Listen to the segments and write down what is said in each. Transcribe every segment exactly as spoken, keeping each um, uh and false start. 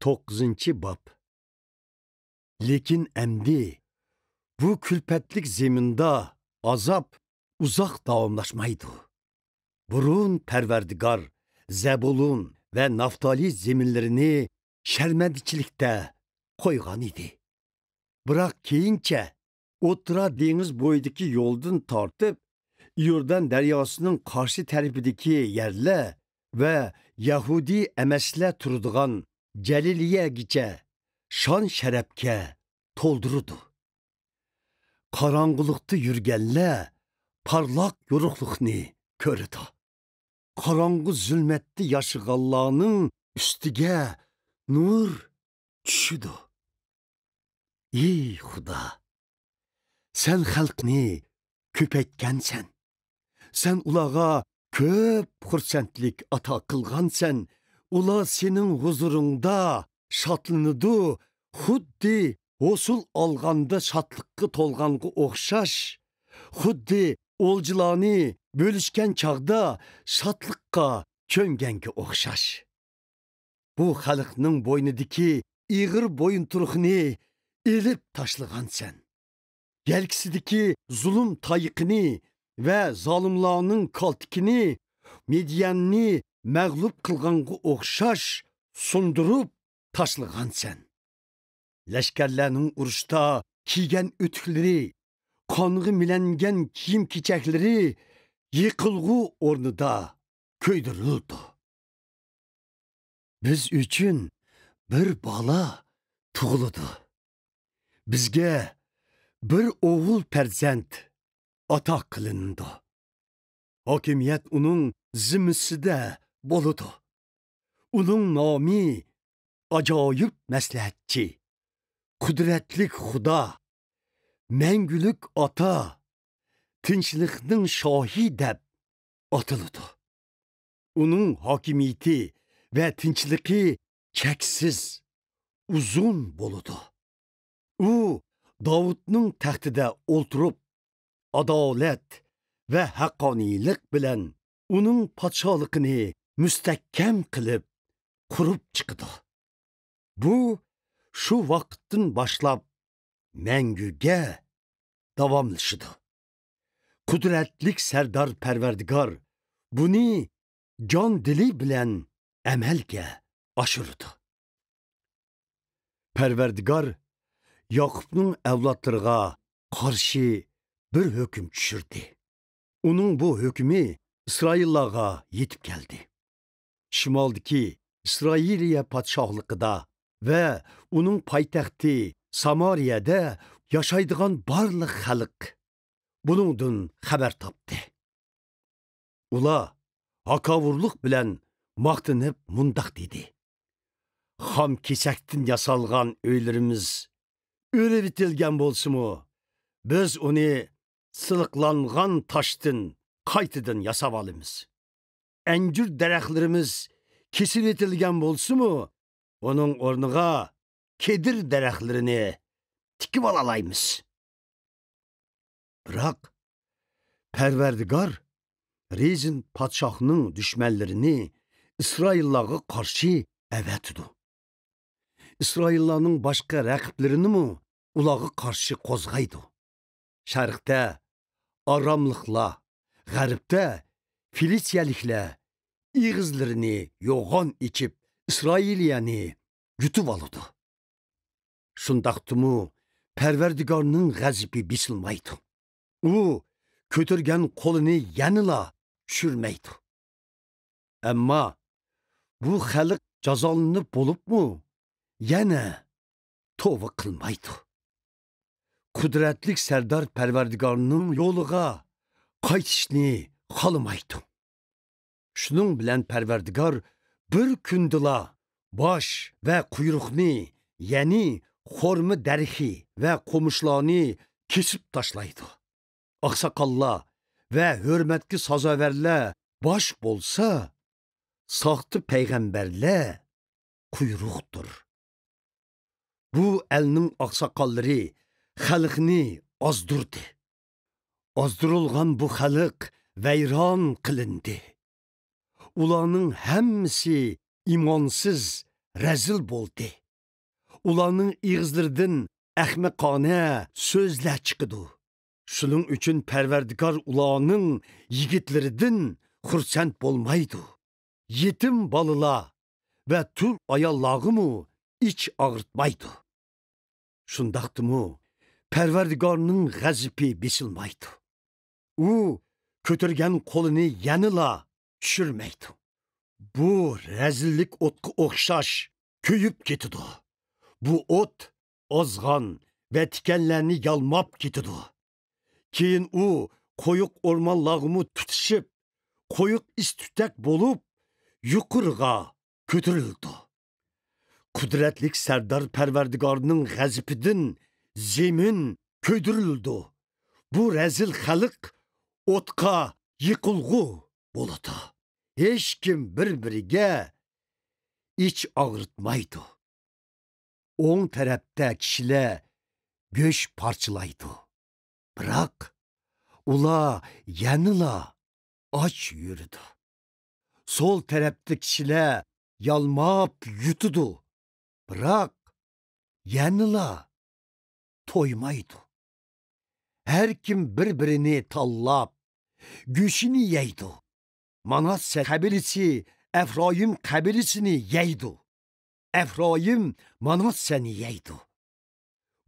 توققۇزىنچى باب. لېكىن ئەمدى بۇ كۈلپەتلىك زېمىندا ئازاب ئۇزاق داۋاملاشمايدۇ. بۇرۇن پەرۋەردىگار زەبۇلۇن ۋە نافتالى زېمىنلىرىنى شەرمەندىچىلىكتە قويغان ئىدى. بىراق كېيىنچە ئوتتۇرا دېڭىز بويىدىكى يولدىن تارتىپ، ئىيوردان دەرياسىنىڭ قارشى تەرىپىدىكى يەرلەر ۋە يەھۇدىي ئەمەسلەر تۇرىدىغان جەلىلىيەگىچە شان-شەرەپكە تولدۇرىدۇ. قاراڭغۇلۇقتا يۈرگەنلەر پارلاق يورۇقلۇقنى كۆرىدۇ. قاراڭغۇ زۇلمەتتە ياشىغانلارنىڭ ئۈستىگە نۇر چۈشىدۇ. ئى خۇدا! سەن خەلقنى كۆپەيتكەنسەن. سەن ئۇلارغا كۆپ خۇرسەنلىك ئاتا قىلغانسەن. ئۇلار سېنىڭ ھۇزۇرۇڭدا شادلىنىدۇ، خۇددى ھوسۇل ئالغاندا شادلىققا تولغانغا ئوخشاش، خۇددى ئولجىلارنى بۆلۈشكەن چاغدا شادلىققا چۆمگەنگە ئوخشاش. بۇ خەلقنىڭ بوينىدىكى ئېغىر بويۇنتۇرۇقنى ئېلىپ تاشلىغانسەن. يەلكىسىدىكى زۇلۇم تايىقىنى ۋە زالىملارنىڭ كالتىكىنى مىدياننى مەغلۇپ قىلغانغا ئوخشاش سۇندۇرۇپ تاشلىغانسەن. لەشكەرلەرنىڭ ئۇرۇشتا كىيگەن ئۆتۈكلىرى، قانغا مىلەنگەن كىيىم-كېچەكلىرى يىقىلغۇ ئورنىدا كۆيدۈرۈلىدۇ. بىز ئۈچۈن بىر بالا تۇغۇلىدۇ. بىزگە بىر ئوغۇل پەرزەنت ئاتا قىلىنىدۇ. ھاكىمىيەت ئۇنىڭ زىممىسىدە بولىدۇ. ئۇنىڭ نامى ئاجايىپ مەسلىھەتچى، قۇدرەتلىك خۇدا، مەڭگۈلۈك ئاتا، تىنچلىقنىڭ شاھى دەپ ئاتىلىدۇ. ئۇنىڭ ھاكىمىيىتى ۋە تىنچلىقى چەكسىز، ئۇزۇن بولىدۇ. ئۇ داۋۇتنىڭ تەختىدە ئولتۇرۇپ، ئادالەت ۋە ھەققانىيلىق بىلەن ئۇنىڭ پادىشاھلىقىنى مۇستەھكەم قىلىپ قۇرۇپ چىقىدۇ. بۇ شۇ ۋاقىتتىن باشلاپ مەڭگۈگە داۋاملىشىدۇ. قۇدرەتلىك سەردار پەرۋەردىگار بۇنى جان دىلى بىلەن ئەمەلگە ئاشۇرىدۇ. پەرۋەردىگار ياقۇپنىڭ ئەۋلادلىرىغا قارشى بىر ھۆكۈم چۈشۈردى. ئۇنىڭ بۇ ھۆكمى ئىسرائىللارغا يېتىپ كەلدى. شىمالدىكى ئىسرائىلىيە پادىشاھلىقىدا ۋە ئۇنىڭ پايتەختى سامارىيەدە ياشايدىغان بارلىق خەلق بۇنىڭدىن خەۋەر تاپتى. ئۇلار ھاكاۋۇرلۇق بىلەن ماختىنىپ مۇنداق دېدى: «خام كېسەكتىن ياسالغان ئۆيلىرىمىز ئۆرۈۋېتىلگەن بولسىمۇ، بىز ئۇنى سىلىقلانغان تاشتىن قايتىدىن ياساۋالىمىز. ئەنجۈر دەرەخلىرىمىز كېسىۋېتىلگەن بولسىمۇ، ئۇنىڭ ئورنىغا كېدىر دەرەخلىرىنى تىكىۋالالايمىز.» بىراق، پەرۋەردىگار رېزىن پادىشاھنىڭ دۈشمەنلىرىنى ئىسرائىللارغا قارشى ئەۋەتىدۇ. ئىسرائىللارنىڭ باشقا رەقىبلىرىنىمۇ ئۇلارغا قارشى قوزغايدۇ. شەرقتە ئاراملىقلار، غەربتە فىلىستىيەلىكلەر ئېغىزلىرىنى يوغان ئېچىپ، ئىسرائىلىيەنى يۇتۇۋالىدۇ. شۇنداقتىمۇ پەرۋەردىگارنىڭ غەزىپى بېسىلمايدۇ. ئۇ كۆتۈرگەن قولىنى يەنىلا چۈشۈرمەيدۇ. ئەمما بۇ خەلق جازالىنىپ بولۇپمۇ يەنە توۋا قىلمايدۇ. قۇدرەتلىك سەردار پەرۋەردىگارنىڭ يولىغا قايتىشنى خالىمايدۇ. شۇنىڭ بىلەن پەرۋەردىگار بىر كۈندىلا باش ۋە قۇيرۇقنى، يەنى خورما دەرىخى ۋە قومۇشلارنى كېسىپ تاشلايدۇ. ئاقساقاللار ۋە ھۆرمەتكە سازاۋەرلەر باش بولسا، ساختا پەيغەمبەرلەر قۇيرۇقتۇر. بۇ ئەلنىڭ ئاقساقاللىرى خەلقنى ئازدۇردى. ئازدۇرۇلغان بۇ خەلق ۋەيران قىلىندى. ئۇلارنىڭ ھەممىسى ئىمانسىز، رەزىل بولدى. ئۇلارنىڭ ئېغىزلىرىدىن ئەخمىقانە سۆزلەر چىقىدۇ. شۇنىڭ ئۈچۈن پەرۋەردىگار ئۇلارنىڭ يىگىتلىرىدىن خۇرسەن بولمايدۇ. يېتىم بالىلار ۋە تۇل ئاياللارغىمۇ ئىچ ئاغرىتمايدۇ. شۇنداقتىمۇ پەرۋەردىگارنىڭ غەزىپى بېسىلمايدۇ. ئۇ كۆتۈرگەن قولىنى يەنىلا چۈشۈرمەيدۇ. بۇ رەزىللىك ئوتقا ئوخشاش كۆيۈپ كېتىدۇ. بۇ ئوت ئازغان ۋە تىكەنلەرنى يالماپ كېتىدۇ. كېيىن ئۇ قويۇق ئورمانلارغىمۇ تۇتىشىپ، قويۇق ئىس-تۈتەك بولۇپ، يۇقىرىغا كۆتۈرۈلىدۇ. قۇدرەتلىك سەردار پەرۋەردىگارنىڭ غەزىپىدىن زېمىن كۆيدۈرۈلىدۇ. بۇ رەزىل خەلق ئوتقا يېقىلغۇ بولىدۇ. ھېچكىم بىر-بىرىگە ئىچ ئاغرىتمايدۇ. ئوڭ تەرەپتە كىشىلەر گۆش پارچىلايدۇ. بىراق، ئۇلار يەنىلا ئاچ يۈرىدۇ. سول تەرەپتە كىشىلەر يالماپ يۇتىدۇ. بىراق، يەنىلا تويمايدۇ. ھەر كىم بىر-بىرىنى تاللاپ، گۆشىنى يەيدۇ. ماناسسە قەبىلىسى ئەفرايىم قەبىلىسىنى يەيدۇ. ئەفرايىم ماناسسەنى يەيدۇ.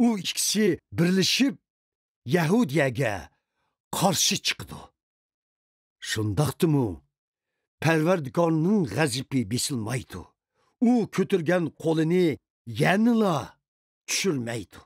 ئۇ ئىككىسى بىرلىشىپ، يەھۇدىيەگە قارشى چىقىدۇ. شۇنداقتىمۇ پەرۋەردىگارنىڭ غەزىپى بېسىلمايدۇ. ئۇ كۆتۈرگەن قولىنى يەنىلا چۈشۈرمەيدۇ.